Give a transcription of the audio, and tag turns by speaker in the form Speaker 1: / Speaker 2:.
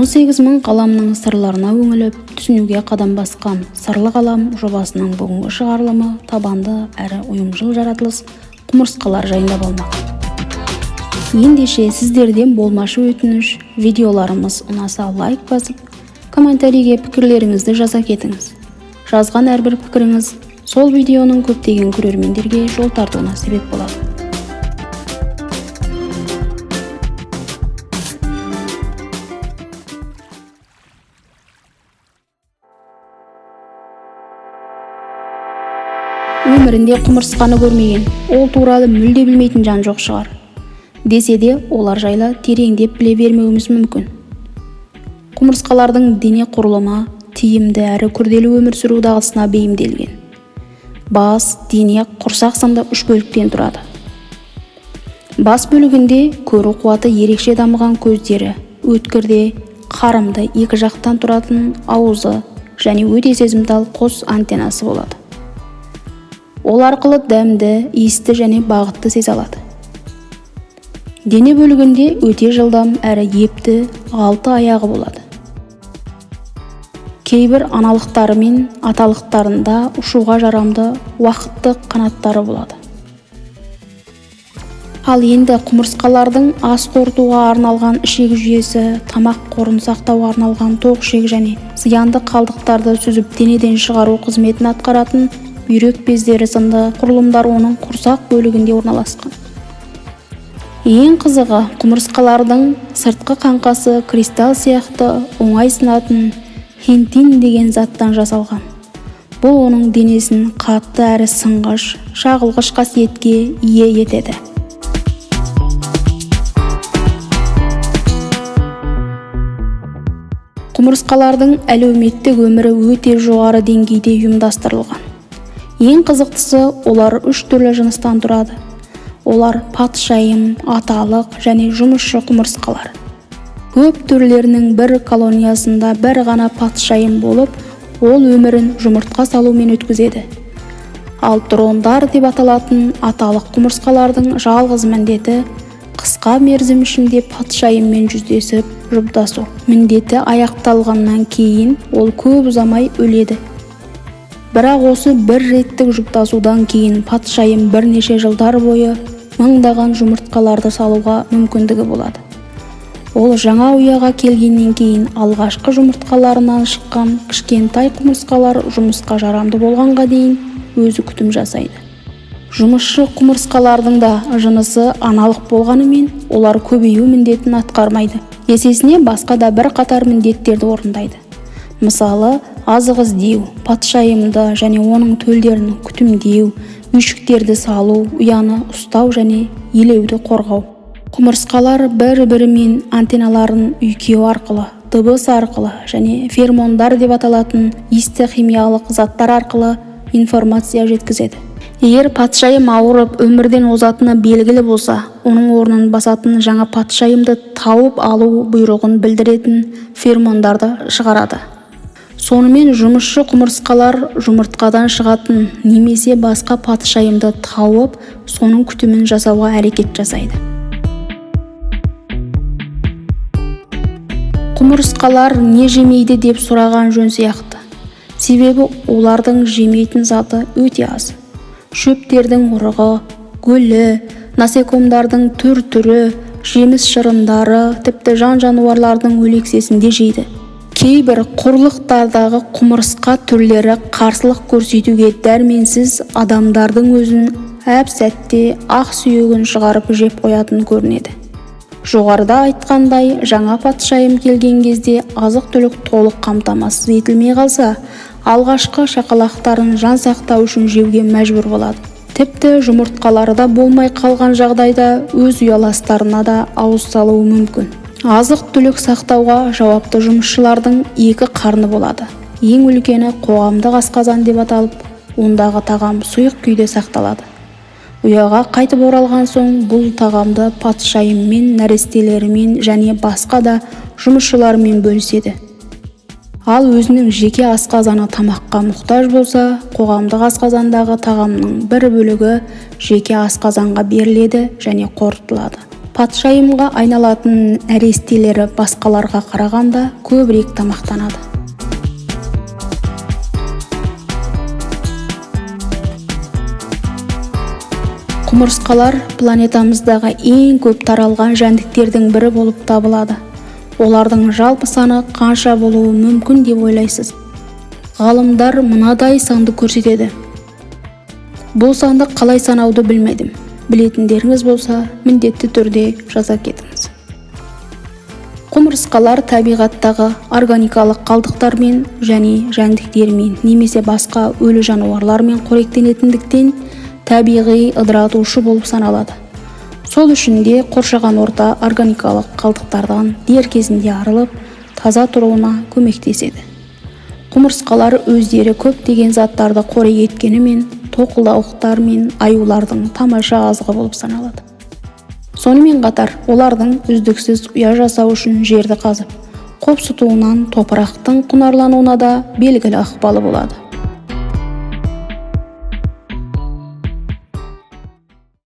Speaker 1: 18 мың ғаламның сырларына үңіліп, түсінуге қадам басқан Сырлы ғалам жобасының бүгінгі шығарылымы табанды әрі ұйымшыл жаратылыс құмырсқалар жайында болмақ. Ендеше сіздерден болмашы өтініш, видеоларымыз ұнаса лайк басып, комментарийге пікірлеріңізді жаза кетіңіз. Жазған әрбір пікіріңіз сол видеоның көптеген көрермендерге жол тартуына себеп болады. Өмірінде құмырсқаны көрмеген, ол туралы мүлде білмейтін жан жоқ шығар. Десе де, олар жайлы тереңдеп біле бермеуіміз мүмкін. Құмырсқалардың дене құрылымы тиімді әрі күрделі өмір сүру дағдысына бейімделген. Бас, дене, құрсақ сынды үш бөліктен тұрады. Бас бөлігінде көру қуаты ерекше дамыған көздері, өткір де қарымды екі жақтан тұратын аузы және өте сезімтал қос антеннасы болады. Ол арқылы дәмді, иісті және бағытты сезе алады. Дене бөлігінде өте жылдам әрі епті 6 аяғы болады. Кейбір аналықтары мен аталықтарында ұшуға жарамды уақытты қанаттары болады. Ал енді құмырсқалардың ас қорытуға арналған ішек жүйесі, тамақ қорын сақтауға арналған тоқ ішек және зиянды қалдықтарды сүзіп денеден шығару қызметін атқаратын бүйрек бездері сынды құрылымдар оның құрсақ бөлігінде орналасқан. Ең қызығы, құмырсқалардың сыртқы қаңқасы кристалл сияқты оңай сынатын хитин деген заттан жасалған. Бұл оның денесін қатты әрі сынғыш, шағылғыш қасиетке ие етеді. Құмырсқалардың әлеуметтік өмірі өте жоғары деңгейде ұйымдастырылған. Ең қызықтысы, олар үш түрлі жыныстан тұрады. Олар патшайым, аталық және жұмысшы құмырсқалар. Көп түрлерінің бір колониясында бір ғана патшайым болып, ол өмірін жұмыртқа салумен өткізеді. Ал дрондар деп аталатын аталық құмырсқалардың жалғыз міндеті қысқа мерзім ішінде патшайыммен жүздесіп, жұптасу. Міндеті аяқталғаннан кейін ол көп ұзамай өледі. Бірақ осы бір реттік жұптасудан кейін патшайым бірнеше жылдар бойы мыңдаған жұмыртқаларды салуға мүмкіндігі болады. Ол жаңа ұяға келгеннен кейін алғашқы жұмыртқаларынан шыққан кішкентай құмырсқалар жұмысқа жарамды болғанға дейін өзі күтім жасайды. Жұмысшы құмырсқалардың да жынысы аналық болғанымен, олар көбею міндетін атқармайды. Есесіне басқа да бірқатар міндеттерді орындайды. Мысалы, азық іздеу, патшайымды және оның төлдерін күтімдеу, үйшіктерді салу, ұяны ұстау және елеуді қорғау. Құмырсқалар бір-бірімен антенналарын үйкеу арқылы, дыбыс арқылы және феромондар деп аталатын иісті химиялық заттар арқылы информация жеткізеді. Егер патшайым ауырып, өмірден озатыны белгілі болса, оның орнын басатын жаңа патшайымды тауып алу бұйрығын білдіретін феромондарды шығарады. Сонымен жұмысшы құмырсқалар жұмыртқадан шығатын немесе басқа патшайымды тауып, соның күтімін жасауға әрекет жасайды. Құмырсқалар не жемейді деп сұраған жөн сияқты. Себебі олардың жемейтін заты өте аз. Шөптердің ұрығы, гүлі, насекомдардың түр-түрі, жеміс шырындары, тіпті жан-жануарлардың өлексесін де жейді. Кейбір құрлықтардағы құмырсқа түрлері қарсылық көрсетуге дәрменсіз адамдардың өзін әп-сәтте ақ сүйегін шығарып жеп қоятын көрінеді. Жоғарыда айтқандай, жаңа патшайым келген кезде азық-түлік толық қамтамасыз етілмей қалса, алғашқы шақалақтарын жан сақтау үшін жеуге мәжбүр болады. Тіпті жұмыртқалары да болмай қалған жағдайда өз ұяластарына да ауыз салуы мүмкін. Азық-түлік сақтауға жауапты жұмысшылардың екі қарны болады. Ең үлкені қоғамдық асқазан деп аталып, ондағы тағам сұйық күйде сақталады. Ұяға қайтып оралған соң бұл тағамды патшайыммен, нәрестелерімен және басқа да жұмысшыларымен бөліседі. Ал өзінің жеке асқазаны тамаққа мұқтаж болса, қоғамдық асқазандағы тағамның бір бөлігі жеке асқазанға беріледі және қорытылады. Патшайымға айналатын нәрестелері басқаларға қарағанда көбірек тамақтанады. Құмырсқалар планетамыздағы ең көп таралған жәндіктердің бірі болып табылады. Олардың жалпы саны қанша болуы мүмкін деп ойлайсыз? Ғалымдар мынадай санды көрсетеді. Бұл санды қалай санауды білмедім. Білетіндеріңіз болса, міндетті түрде жаза кетіңіз. Құмырсқалар табиғаттағы органикалық қалдықтармен және жәндіктермен немесе басқа өлі жануарлармен қоректенетіндіктен табиғи ыдыратушы болып саналады. Сол үшін де қоршаған орта органикалық қалдықтардан дер кезінде арылып, таза тұруына көмектеседі. Құмырсқалар өздері көптеген заттарды қорек еткенімен, тоқылдауықтар мен аюлардың тамаша азығы болып саналады. Сонымен қатар, олардың үздіксіз ұя жасау үшін жерді қазып, қопсытуынан топырақтың құнарлануына да белгілі ықпалы болады.